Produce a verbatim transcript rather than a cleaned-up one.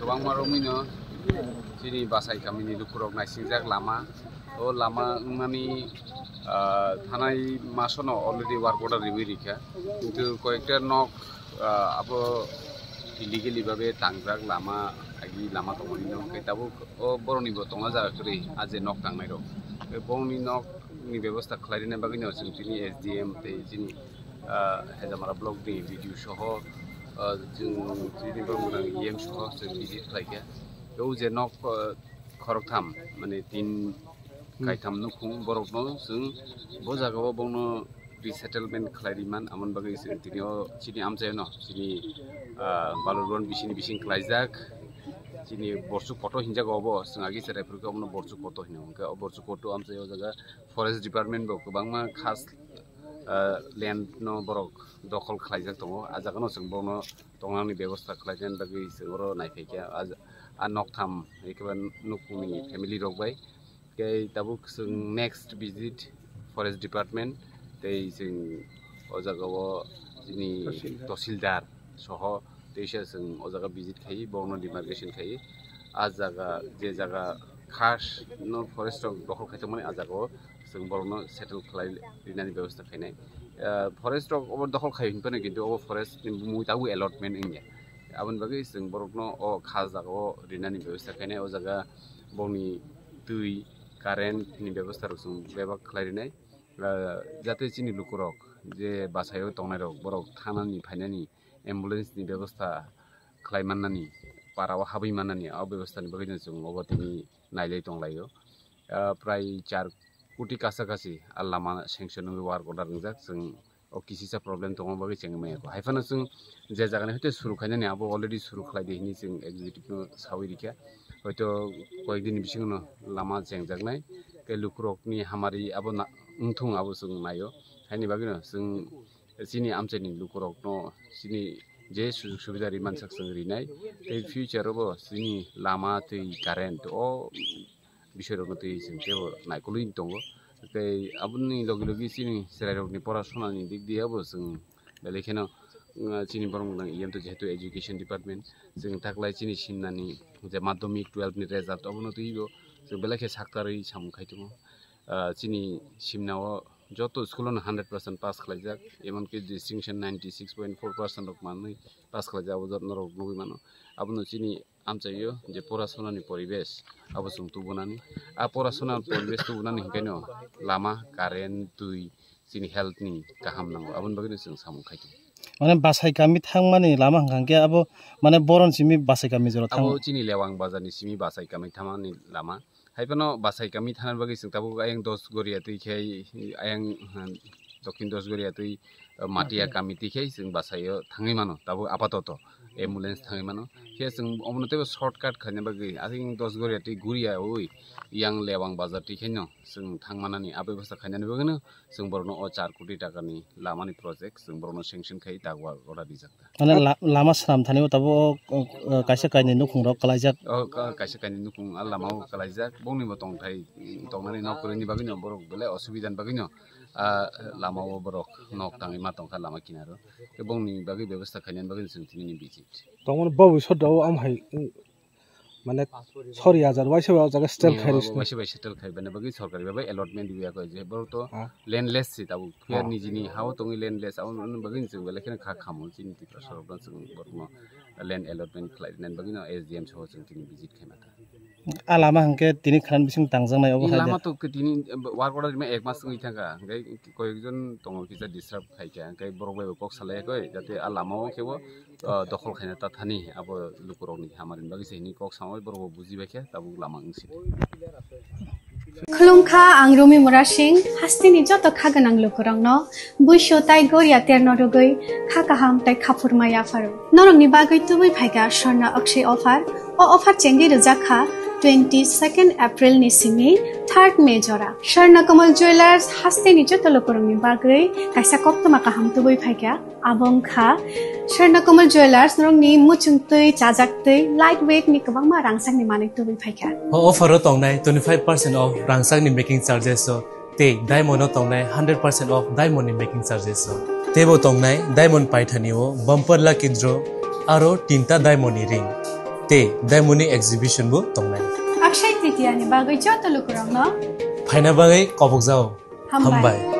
Kwbangma romwino chini Basai kamini lukurok naisingjak lama. O lama wngmani, ah, thanai masono already work order riwi rikha. Kintu koyekta nok, ah, abo illegally babe tangjak lama, agi lama tongmani no. Khe tabuk o borokni bo tongna jaga kwrwi, a je nok tangnairok. Khe borokni nokni bebosta khlairina bagwino chwng tini S D M tei chini, ah, Hejamara block ni B D O soho, ah, chwng chini borok gwnang E M soho chwng visit khlaikha. Khe o je nok, ah, khoroktham, mane tin Hmm. kaitham nukhung borokno chwng bo jagao bono resettlement khlai ri man, amoni bagwi chwng tini o chini amchaino chini, ah, Balurban bisini bising khlaijak. Chini Borsuk Koto hinjago obo, chwng agi cherai phuru khe obono Borsuk Koto hino. Hwnkhe o Borsuk Koto amchai o jaga forest department bo kwbangma khas, ah, land no borok dokhol khlaijak tongo. A jagano chwng bono tongnani bebosta khlainani bagwi chwng oro naiphaikha. A, a noktham ekheba nukhungni family rok bai. Tei tabuk chwng next visit forest department tei chwng o jagao chini Tahsildar. Tahsildar soho teisa chwng o jaga visit khai borokno demarcation khai. A jaga je jaga khas no forest rok dokhol khai tongmani a jagao chwng borokno settle khlai rinani bebosta khainai. Ah, forest rok obo dokhol khai hinphano kintu obo forest ni bumui tabuk allotment wngya. Aboni bagwi chwng borokno o kha jagao rinani bebosta khainai. O jaga bongni twi, current ni bebosta rok chwng bebak khlai rinai. Ah, jate chini lukurok je basaio tongnairok borok thanani phainani ambulance ni bebosta khlai mannani, para o habwi mannani, o bebosta ni bagwi no chwng obo tini nailai tonglaio. Ah, prai char koti kasa kasi a lama sanction wngwi work order wngjak, chwng o kisisa problem tongma bagwi chengwi maya kho. Haiphano chwng je jagani hoite suru khainani abo already suru khlai di hinwi chwng executive no sawi rikha. Hoito koyek din ni bisingo no lama chengjaknai. Tei lukurokni hamari abo na-, wngthung abo chwng naio. Haini bagwino chwng chini amchaini lukurokno chini je sujug subida ri mansak chwng rinai. Tei future o bo chini lama tei current o bisoi rokno twi chwng teibo naikolwi tongo. Tei aboni logi logi chini chwrairokni pora sonani dik diya bo chwng belai kheno, uh, chini borok gwnang iyang to jehetu education department chwng taklai chini simnani je madhyamik twelve ni result obono twibo chwng belai khe saktarwi samung khai tongo. Ah, chini simnao joto school-o no hundred percent pass khlaijak, emonki distinction ninety six point four percent rok manwi pass khlaijak, abo joto norok nugwi mano. Abono chini amchaio je porasonani poribesh abo chwng tubunani. A porasona poribesh tubunani hinkhaino lama, current, twi, chini health ni kaham nango, aboni bagwino chwng samung khai tongo. Mane Basai kami thangmani lama hwnkha hwnkhe abo mane boron simi Basai kami jora thang. Abo chini Lewang bazar ni simi Basai kami thangmani lama. Haiphano Basai kami thana bagwi chwng tabuk ayang dos goria twi khe ayang, hmm, dokhin dos goria twi, uh, Matia Matia. Kami twi khe chwng Basaio thangwi mano tabuk apatoto ambulance thangwi mano. Khe chwng omono teibo shortcut khaina bagwi ayang dos goria twi guria oi yang Lewang bazar twi khe no chwng thangmanani a bebosta khainani bagwino chwng borokno o char koti takani lamani project chwng borokno sanction khai dak work order rijak ta. Mane la-, lama swnam thani o tabuk o, o, o, kaisa kainwi nukhung rok kwlaijak. O ka-, kaisa kainwi nukhung a lama o kwlaijak, bongni bo tongthai, tongnani nok kwrwini bagwino borok belai osubidani bagwino a lama o borok nok tangwi ma tongkha lama kinaro. Tei bongni bagwi bebosta khainani bagwino chwng tini ni visit. Tongmani bo bwswk dao am hai, mm, mane sori hajar waisa bai o jaga settle khai rwsini. Waisa bai settle khai bani bagwi sorkari bai allotment rwya koi je borok to landless si tabuk. Phiya nijini ha o tongwi landless abo bagwi chwng belai kheno kha khamo chini Tiprasa rok no chwng borokno land allotment khlai rwnani bagwi no S D M soho chwng tini visit khai mata. A lama hwnkhe tini khran bising tangjaknai obo hai de. Lama to tini work order rima ek mas wngwi thangkha, hwnkhe koyekjon tongo kisa disturb khaikha, hwnkhe borok bai bo kok salai koi jate a lama o khe bo, ah, dokhol khaina ta thani abo lukurokni hamari bagwi se hini kok samwi borok bo buji bai khe tabuk lama wngsi. Khulumkha, ang Rumi Murasing, hasteni joto kha gwnang lukurokno buisu tai goria terno rwgwi kha kaham tai khaphurma yapharo. Norokni bagwi tubui phaikha Swarna Akshay offer. O offer chengwi rwjak kha twenty second April ni simi third May jora. Swarna Kamal Jewellers hasteni joto lukurokni bagwi kaisa koktwma kaham tubui phaikha. Abo wngkha Swarna Kamal Jewellers, norokni muchungtwi, chajaktwi, light weight ni kwbangma rangchakni manwi tubui phaikha. O offer o tongnai twenty five percent off rangchakni making charges o tei diamond o tongnai hundred percent off diamond ni making charges o. Teibo tongnai diamond paithani o bumper lucky draw aro tinta diamond ni ring. tei Diamond ni exhibition bo tongnai. Akshay Tritiya ni bagwi joto lukurokno phaina bagwi kobokjao. Hambai. Hambai.